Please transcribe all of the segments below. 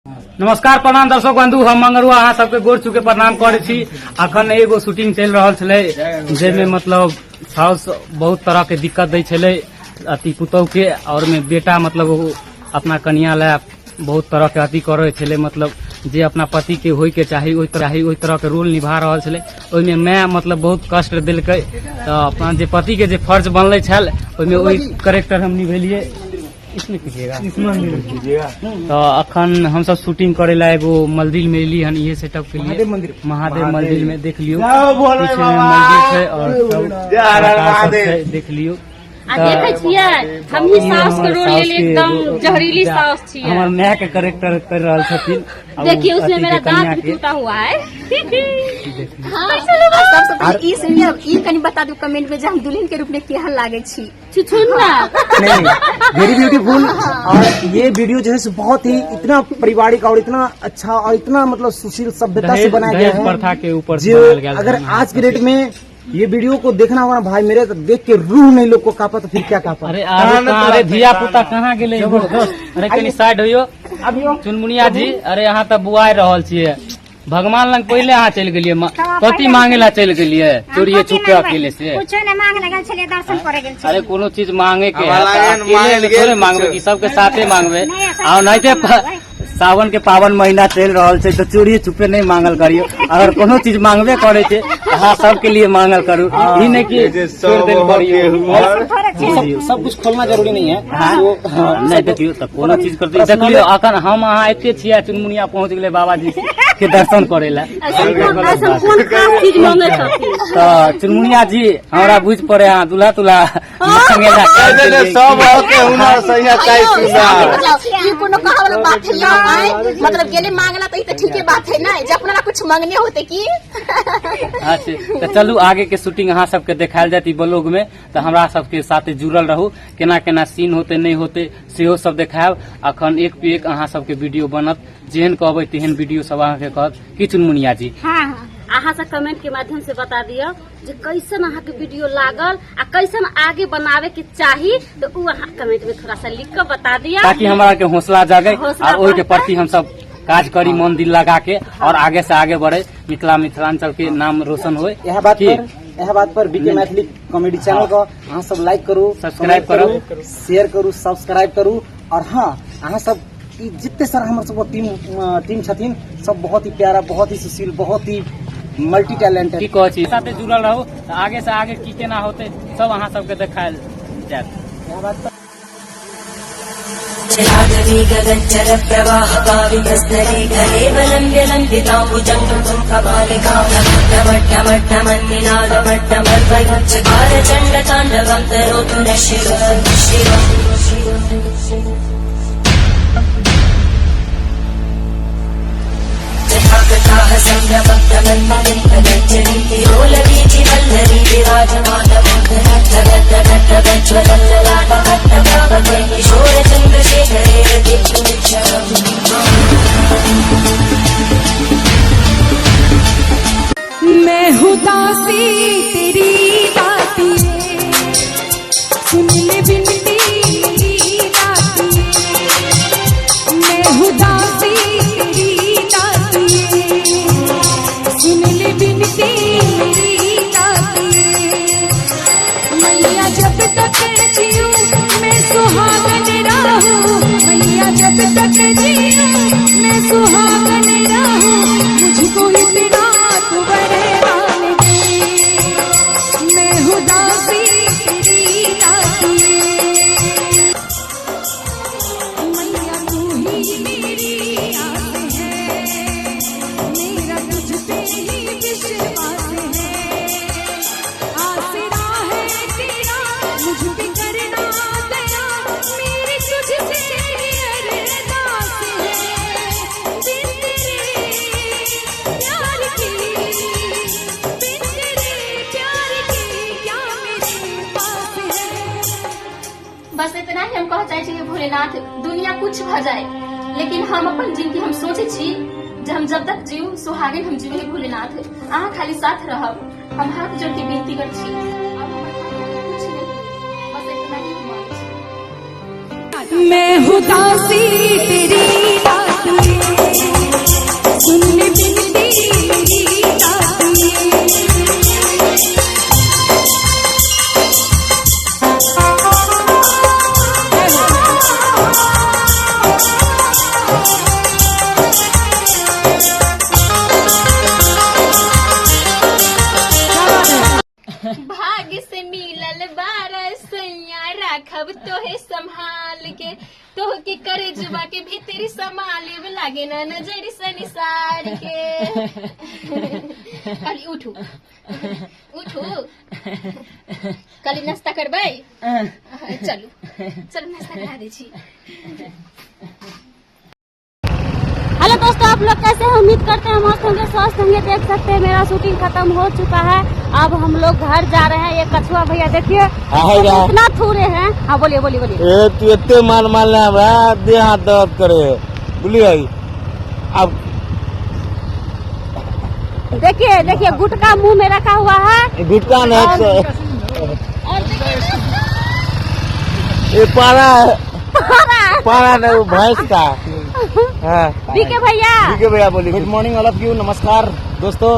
नमस्कार प्रणाम दर्शक बंधु, हम मंगरुआ अहाँ सबके गोर छू के प्रणाम करै छी। अखन एगो शूटिंग चलि रहल छलै जाहिमे मतलब साउस बहुत तरह के दिक्कत दै छलै अथी पुतहु के, और में बेटा मतलब ओ अपना कनिया लए बहुत तरह के अथी करै छलै, मतलब जे अपना पति के होय के चाही ओहि तरह ओहि तरह के रोल निभा रहल छलै। ओहिमे माय मतलब बहुत कष्ट देलकै, तऽ अपना जे पति के जे फर्ज बनलै छल ओहिमे ओहि करेक्टर हम निभेलियै। इसमें कीजिएगा, तो अखन हम सब शूटिंग करे ला एगो मंदिर में एली हन, इहे सेटअप के लिए मंदिर महादेव मंदिर में देख लियो, पीछे में मंदिर छै और सब कलाकार सब छै, देख लियो। आ देखे छियै हमही सास के रोल लेले, एकदम जहरीली सास छियै। हमर माय के करेक्टर कर रहल छथिन। आ उ देखिए उसमें अथी मेरा के कन्या दांत भी के टूटा हुआ है। हाँ, आ सबसे पहिले ई सुनिए, ई कनि बता दू कमेंट में जे हम दुल्हन के रूप में केहन लागे छी। छुछुन्ना नहीं नहीं, वेरी ब्यूटीफुल। और ये वीडियो जो है सो बहुत ही इतना पारिवारिक और इतना अच्छा और इतना मतलब सुशील सभ्यता से दहेज बनाया गया दहेज है प्रथा के ऊपर जो बनायल गेल अगर छै। आज के डेट में ये वीडियो को देखना होगा ना भाई मेरे, तो देख के रूह नहीं लोग को कापा तो फिर क्या कापा। अरे आरो कहाँ, अरे धिया पुता कहाँ गेलै हो? अरे कनी साइड होइयो चुनमुनिया जी। अरे अहाँ तऽ बुआइ रहल छियै भगवान लग, पहिले अहाँ चलि गेलियै, कथी मांगे ला चलि गेलियै चोरिये छुपे अकेले से? कुछो नहि मांगे लगल छलियै, दर्शन करे गेल अरे छलियै। कोनो चीज मांगे के हमरा है तऽ लागैए अकेले मांगल थोड़े गेल मांगबे किछो। कि सबके साथे मांगबे? नहि, सबके आ ओनाहिते साथे मांगबै। सावन के पावन महीना चलि रहल छै तऽ चोरिये छुपे नहि मांगल करियौ। अगर कोनो चीज मांगबे करै छै तऽ अहाँ सबके लिए मांगल करू, ई नहि कि जे छोड़ि देल सब करियौ। के हुनर। थोड़े छै। सब कुछ खोलना जरूरी नहीं है। हाँ, नहि देखियौ तऽ कोनो चीज करते देखलियौ। अखन हम अहाँ एते छियै, चुनमुनिया पहुँच गेलै बाबाजी के दर्शन करे लए। ऐसन कोन खास चीज मांगे छथिन? तऽ चुनमुनिया जी हमरा बुझि पड़े अहाँ दूल्हा तुल्हा मांगे ला कहै छै सब के हुनर सही चाही सुनर। ई कोनो कहे वाला बात है यहाँ आए मतलब गेले मांगला तो ई तो ठीके बात है ना जे अपना ला कुछ मांगने होते की। अच्छा तऽ चलू आगे के शूटिंग अहाँ सबके देखायल जायत ई ब्लॉग में, तऽ हमरा सबके साथे जुड़ल रहू। केना केना सीन होते नहि होते सेहो सब देखायब। अखन एक पे एक अहाँ सबके वीडियो बनत, जेहन कहबै तेहन वीडियो सब अहाँके कहत। की चुनमुनिया जी? हाँ हाँ। अहाँ सब कमेंट के माध्यम से बता दियौ जे कैसन अहाँ के वीडियो लागल आ कैसन आगे बनावे के चाही, तो उ अहाँ कमेंट में थोड़ा सा लिख के बता दिया ताकि हमरा के हौसला जागे हौसला और ओहि के बढ़तै। प्रति हम सब काज करी मन दिल लगा के और आगे से आगे बढ़े, मिथिला मिथिलांचल के नाम रोशन होए। यह बात की? पर यह बात पर बीके मैथिली कॉमेडी चैनल को अहाँ सब लाइक करू, सब्सक्राइब कमेंट करू, शेयर करू, सब्सक्राइब करू। और हाँ, अहाँ सब ई जितने सारा हमर सब टीम छथिन सब बहुत ही प्यारा, बहुत ही सुशील, बहुत ही मल्टी टैलेंटेड। की कहै छी, साथे जुड़ल रहू तऽ आगे से आगे की केना होतै सब अहाँ सबके देखायल जायत। यह बात पर चण्डताण्डवं तरोतु न शिव शिव शिव। किशोरचन्द्रशेखरे रतिक्षरम्। मैं हूँ दासी तेरी दाती, सुन ले विनती मेरी दाती। मैं हूँ दासी तेरी दाती, सुन ले विनती मेरी दाती। मैया जब तक जीऊँ मैं सुहागन रहूँ, मैया जब तक जीऊँ मैं सुहागन रहूँ, मुझको इतना तू वरदान दे। मैं हूँ दासी तेरी दाती, मैया तू ही मेरी आस है, मेरा तुझ पे ही विश्वास है। आसरा है तेरा मुझ पे करना दया, मेरी तुझसे अरदास है। बिन तेरे प्यार के, बिन तेरे प्यार के क्या मेरे पास है। बस इतना ही हम कह चाहे छी भोलेनाथ, दुनिया कुछ भ जाए लेकिन हम अपन जिंदगी हम सोचे छी जे हम जब तक जीव सुहागिन हम जीव। भोलेनाथ अहाँ खाली साथ रहब, हम हाथ जोड़ के विनती कर छी। अब हमर खातिर कुछ नहीं, बस इतना ही हम मांगे छी। मैं हूँ दासी तेरी दाती। के करेजवा के भीतरी समा लेब लागे ना नजर संसार के। कहली उठू उठू, कहली नाश्ता करबै, चलू चलू नाश्ता करा दै छी। हेलो दोस्तों, आप लोग कैसे हैं? उम्मीद करते हैं मस्त होंगे, स्वस्थ होंगे। देख सकते हैं मेरा शूटिंग खत्म हो चुका है, अब हम लोग घर जा रहे हैं। ये कछुआ भैया देखिए कितना थूरे हैं। हाँ बोलिए बोलिए बोलिए। ए तू एते मार मारले हमरा देह हाथ दर्द करे बुझलियै। अब देखिए देखिए गुटका मुंह में रखा हुआ है। गुटका नहीं और देखिए ये पारा है, पारा नहीं वो भैंस का। हाँ बीके भैया, ठीक है भैया बोलिए। Good morning all of you, नमस्कार दोस्तों।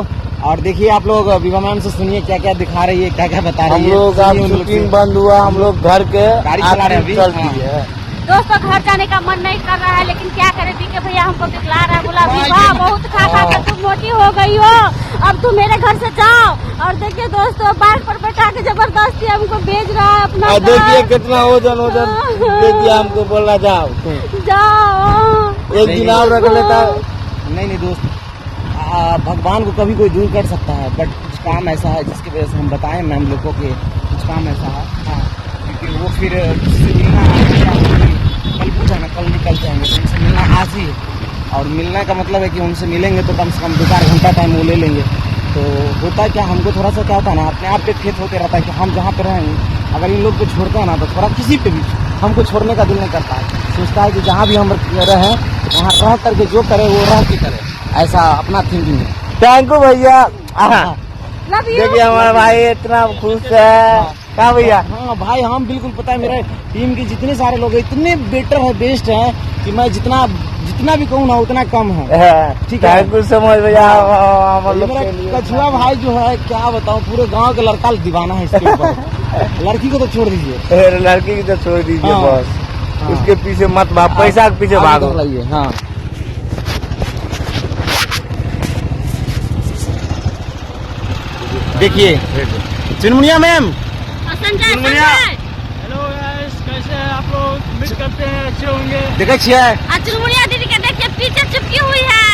और देखिए आप लोग विभा मैम से सुनिए क्या क्या दिखा रही है, क्या क्या बता रही हम है। लोग अब सुनिए उन लोग शूटिंग से। बंद हुआ, हम लोग घर के गाड़ी चला रहे हैं अभी। चलती हाँ। है। दोस्तों घर जाने का मन नहीं कर रहा है, लेकिन क्या करें, बीके भैया हमको दिखला रहा है, बोला विभा बहुत खा खा के तुम मोटी हो गई हो, अब तुम मेरे घर से जाओ। और देखिए दोस्तों बाइक पर बैठा के जबरदस्ती हमको भेज रहा है अपना और देखिए घर। कितना वजन वजन दे दिया हमको, बोला जाओ तुम। जाओ। एक दिन और रख लेता। नहीं नहीं दोस्त, भगवान को कभी कोई दूर कर सकता है, बट कुछ काम ऐसा है जिसकी वजह से हम बताएं मैम लोगों के, कुछ काम ऐसा है। हाँ, क्योंकि वो फिर किसी से मिलना कल पूछा ना, कल निकल जाएंगे, तो उनसे मिलना आज ही है। और मिलने का मतलब है कि उनसे मिलेंगे तो कम से कम 2-4 घंटा टाइम वो ले लेंगे। तो होता है क्या, हमको थोड़ा सा क्या होता है ना, अपने आप पे फेथ होते रहता है कि हम जहाँ पे रहेंगे, अगर इन लोग को छोड़ते हैं ना तो थोड़ा किसी पे भी हमको छोड़ने का दिल नहीं करता है। सोचता है कि जहाँ भी हम रहें वहाँ रह करके जो करे वो रह के करे, ऐसा अपना थिंकिंग है। Thank you भैया। Love you. देखिए हमारा भाई इतना खुश है। क्या भैया? हाँ भाई, हम बिल्कुल पता है मेरे टीम के जितने सारे लोग हैं इतने बेटर है, बेस्ट है कि मैं जितना जितना भी कहूँ ना उतना कम है। ठीक है। Thank you so much भैया। हम लोग मेरा के लिए। कछुआ भाई जो है क्या बताऊँ, पूरे गांव का लड़का दीवाना है इसके ऊपर। लड़की को तो छोड़ दीजिए, लड़की की तो छोड़ दीजिए। हाँ। बस हाँ। उसके पीछे मत भाग, पैसा के पीछे आप भागो। इधर लाइए। हाँ देखिए Chunmuniya ma'am, Sanjay Sanjay hello guys, कैसे हैं आप लोग? उम्मीद करते हैं अच्छे होंगे। देखे छियै चुनमुनिया दीदी के देखिए पीछे चिपकी हुई है।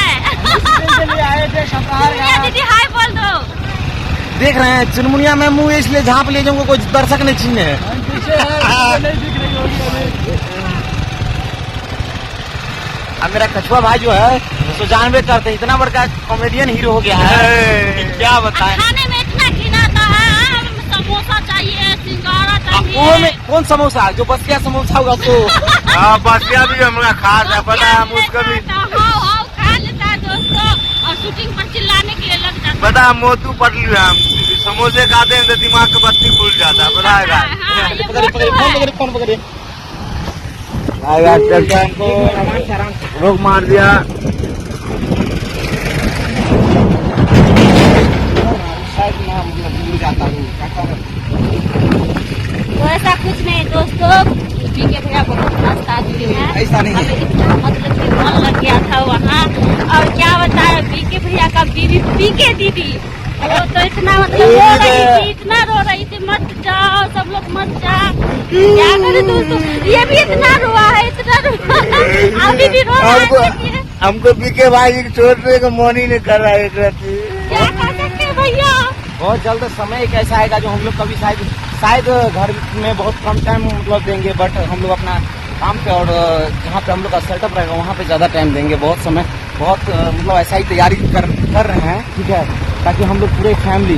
चुनमुनिया दीदी हाय बोल दो। देख रहे हैं चुनमुनिया मैम मुंह इसलिए झाँप ले जाऊंगा कोई दर्शक नहीं छीने है। पीछे है, नहीं दिख रही होगी अभी। अब मेरा कछुआ भाई जो है तो जानबे करते हैं, इतना बड़का कॉमेडियन हीरो हो गया है कि क्या बताएं। खाने में इतना घिनाता है, हमें समोसा चाहिए, सिंगाड़ा वो चाहिए। में कौन समोसा, जो बसिया समोसा होगा तो हाँ बसिया भी हमरा खास है, पता है हम उसको भी हाँ हाँ खा लेता है दोस्तों, और शूटिंग पर चिल्लाने के लिए लग जाता है। पता है मोतू पतलू है, हम समोसे खाते हैं तो दिमाग का बत्ती खुल जाता है, पता है। हाँ, ये पकड़िए पकड़िए मोटू फोन है। पकड़िए फोन पकड़िए। हमको रोक मार दिया। शायद मैं मतलब भूल जाता हूँ क्या करूं। तो ऐसा कुछ नहीं दोस्तों, बीके भैया बहुत मस्त आदमी है। ऐसा नहीं है। हमें इतना मतलब कि मन लग गया था वहाँ, और क्या बताए बीके भैया का बीवी बीके दीदी वो तो इतना मतलब रो रही थी, इतना रो रही थी, मत जाओ सब लोग मत जाओ। क्या करें दोस्तों, ये भी इतना रोआ है, इतना रोआ है, अभी भी रो रहा है। हमको देखिए। हमको बीके भाई छोड़ने का मन ही नहीं कर रहा है एक रात। क्या कर सकते हैं भैया। बहुत जल्द समय एक ऐसा आएगा जो हम लोग कभी शायद शायद घर में बहुत कम टाइम मतलब देंगे, बट हम लोग अपना काम पे और जहाँ पे हम लोग का सेटअप रहेगा वहाँ पे ज़्यादा टाइम देंगे। बहुत समय बहुत मतलब ऐसा ही तैयारी कर कर रहे हैं, ठीक है, ताकि हम लोग पूरे फैमिली,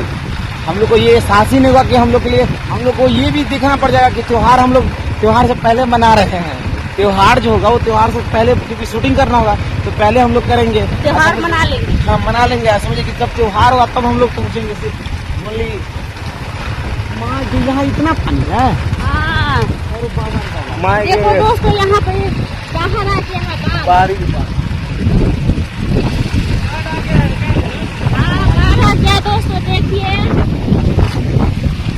हम लोग को ये एहसास ही नहीं होगा कि हम लोग के लिए, हम लोग को ये भी देखना पड़ जाएगा कि त्योहार हम लोग त्योहार से पहले मना रहे हैं। त्योहार जो होगा वो त्योहार से पहले, क्योंकि शूटिंग करना होगा तो पहले हम लोग करेंगे, त्योहार मना लेंगे। हाँ मना लेंगे। समझिए कि जब त्योहार होगा तब हम लोग पहुँचेंगे। सिर्फ ओनली माँ जी यहाँ इतना पानी है। हाँ माँ देखो दोस्तों यहाँ पे बाहर आ गया है बाढ़। बारिश हाँ बाढ़ आ गया दोस्तों, देखिए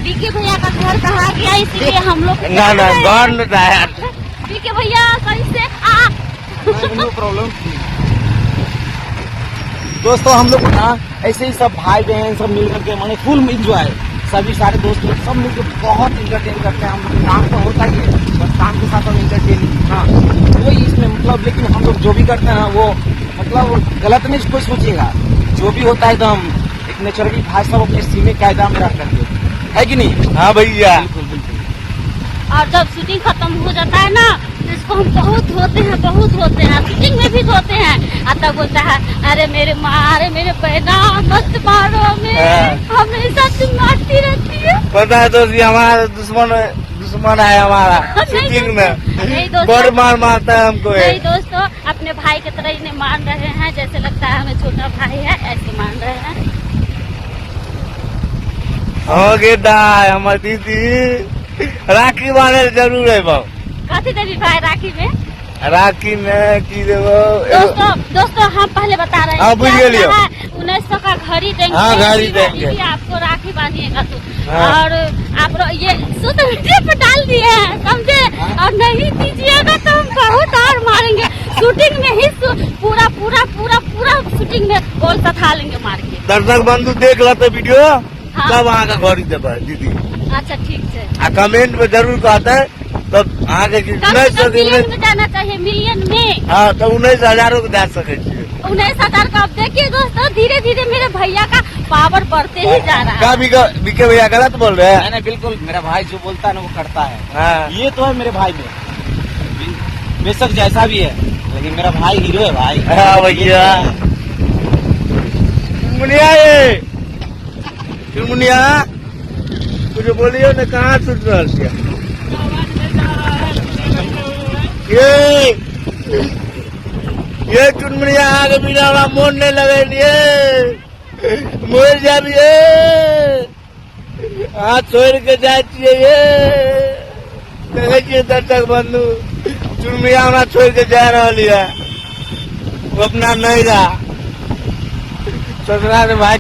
बीके भैया का घर कहाँ गया, इसीलिए हम लोग ना ना घर नहीं आया। बीके भैया सही से आ नो प्रॉब्लम दोस्तों, हम लोग ना ऐसे ही सब भाई बहन सब मिल करके माने फुल एंजॉय। सभी सारे दोस्त लोग सब मिलकर बहुत इंटरटेन करते हैं। हम लोग काम तो होता ही है, बस काम के साथ हम इंटरटेन, हाँ कोई इसमें मतलब, लेकिन हम लोग जो भी करते हैं वो मतलब गलत नहीं कोई सोचेगा। जो भी होता है एकदम एक नेचुरली भाई सब अपने सीमित कायदा में रख करके, है कि नहीं? हाँ भैया। बिल्कुल बिल्कुल। और जब शूटिंग खत्म हो जाता है ना तो इसको हम बहुत धोते हैं, बहुत धोते हैं, शूटिंग में भी धोते हैं। और तब बोलता है अरे मेरे माँ, अरे मेरे बहना, मत मारो हमें, हाँ। हमेशा तुम मारती रहती है। पता है दोस्त, ये हमारा दुश्मन दुश्मन है हमारा नहीं शूटिंग में दोस्तों, नहीं दोस्तों। बड़ मार मारता है हमको ये। नहीं दोस्तों, अपने भाई के तरह इन्हें मान रहे हैं, जैसे लगता है हमें छोटा भाई है ऐसे मान रहे हैं। हो गे दाय हमर दीदी राखी बांधे जरूर है बाबू। कथी देवी भाई राखी में? राखी में की देबो? दोस्तों दोस्तों हम पहले बता रहे हैं। हाँ, बुझ क्या गेलियो। 1900 का घड़ी देंगे। हाँ, घड़ी दीदी देंगे। दीदी आपको राखी बांधिएगा तो। हाँ। और आप ये सोशल मीडिया पर डाल दिए हैं, समझे? और नहीं दीजिएगा तो हम बहुत और मारेंगे शूटिंग में ही, पूरा पूरा पूरा पूरा शूटिंग में गोल सथा लेंगे मार के। दर्शक बंधु देख लेते वीडियो, हाँ। तब अहाँ के घड़ी देबै दीदी। अच्छा ठीक है। आ कमेंट में जरूर कहते तब अहाँ के कम से 1900 कम मिलियन में जाना चाहिए, मिलियन में। हाँ तो 19,000 के दे सकै छियै। 19,000 का। अब देखिए दोस्तों धीरे धीरे मेरे भैया का पावर बढ़ते ही जा रहा है। का बीके भैया गलत बोल रहे हैं? नहीं नहीं बिल्कुल, मेरा भाई जो बोलता है ना वो करता है। हाँ। ये तो है मेरे भाई में, बेशक जैसा भी है लेकिन मेरा भाई हीरो है भाई। हाँ भैया। मुनिया ये मुनिया कुछ बोलियो ने, कहाँ छूट रहल छियै? ये चुनमुनिया आगे बिना हमरा मोन नहीं लगे, ये मरि जाब ये, अहाँ छोड़ के जाइ छियै ये। देखै छियै दर्शक बंधु, चुनमुनिया हमरा छोड़ के जा रहल ये, ओ अपना नैरा ससुराल भाई।